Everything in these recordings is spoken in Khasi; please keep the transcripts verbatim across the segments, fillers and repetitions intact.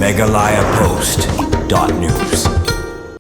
Meghalaya Post dot news.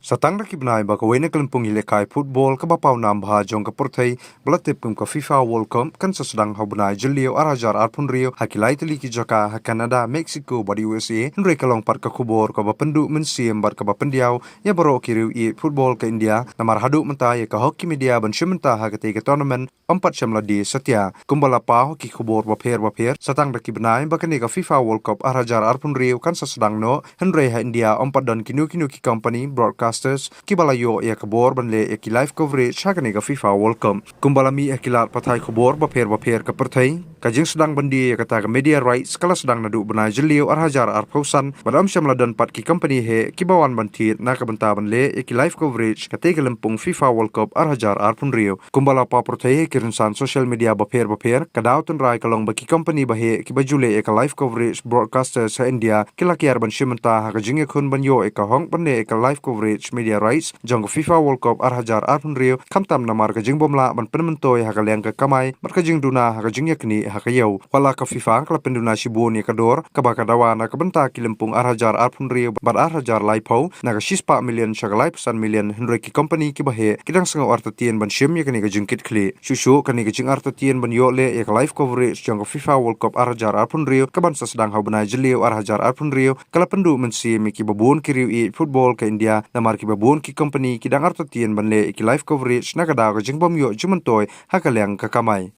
Sa tang da ki bnai ba kawei na ka lympung ïalehkai football kaba pawnam bha jong ka pyrthei ba la tip kum ka FIFA World Cup kan sa sdang ha u bnai Jylliew ar hajar arphew hynriew ha ki lai tylli ki jaka ha Canada, Mexico bad U S A, hynrei ka long pat ka khubor kaba pynduh mynsiem bad kaba pyndiaw ïa baroh ki riew ïeit football ka India, namar haduh mynta ïa ka hockey media ban shim bynta ha katei ka tournament ym pat shym la die satia. Kumba la paw ha ki khubor bapher bapher, sa tang da ki bnai ba kane ka FIFA World Cup ar hajar arphew hynriew kan sa sdang noh, hynrei ha India ym pat don kino kino ki company broadcasters kiba la ïoh ïa ka bor ban leh ïa ki live coverage ha kane ka FIFA World Cup. Kumba la mih ha ki lad pathai khubor bapher bapher ka pyrthei, ka jingsdang ban die ïa kata ka media rights ka la sdang naduh u bnai Jylliew ar hajar arphew san, bad ym shym la don pat ki company heh kiba wan ban thied na ka bynta ban leh ïa ki live coverage katei ka lympung FIFA World Cup ar hajar arphew hynriew. Kumba la paw pyrthei ha ki rynsan social media bapher bapher, ka daw tynrai ka long ba ki company ba heh kiba ju leh ïa ka live coverage broadcasters ha India ki la kiar ban shim bynta ha ka jingïakhun ban ïoh ïa ka hok ban leh ïa ka live coverage media rights jong ka FIFA World Cup ar hajar arphew hynriew, khamtam namar ka jingbymlah ban pynmyntoi ha ka liang ka kamai bad ka jingduna ha ka jingïaknieh ha ka ïew. Wat la ka FIFA ka la pynduna shibun ïa ka dor kaba ka dawa na ka bynta ki lympung ar hajar arphew hynriew bad ar hajar laiphew, na ka shispah million sha ka laiphew san million, hynrei ki company kiba heh ki dang sngew artatien ban shim ïa kane ka jingkitkhlieh. Shuh shuh kane ka jingartatien ban ïoh leh ïa ka live coverage jong ka FIFA World Cup ar hajar arphew hynriew kaban sa sdang ha u bnai Jylliew ar hajar arphew hynriew ka la pynduh mynsiem ïa kiba bun ki riew ïeit football ka India, namar kiba bun ki company ki dang artatien ban leh ïa ki live coverage na ka daw ka jingbym ïoh jingmyntoi ha ka liang ka kamai.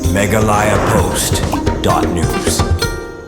Meghalaya Post dot news.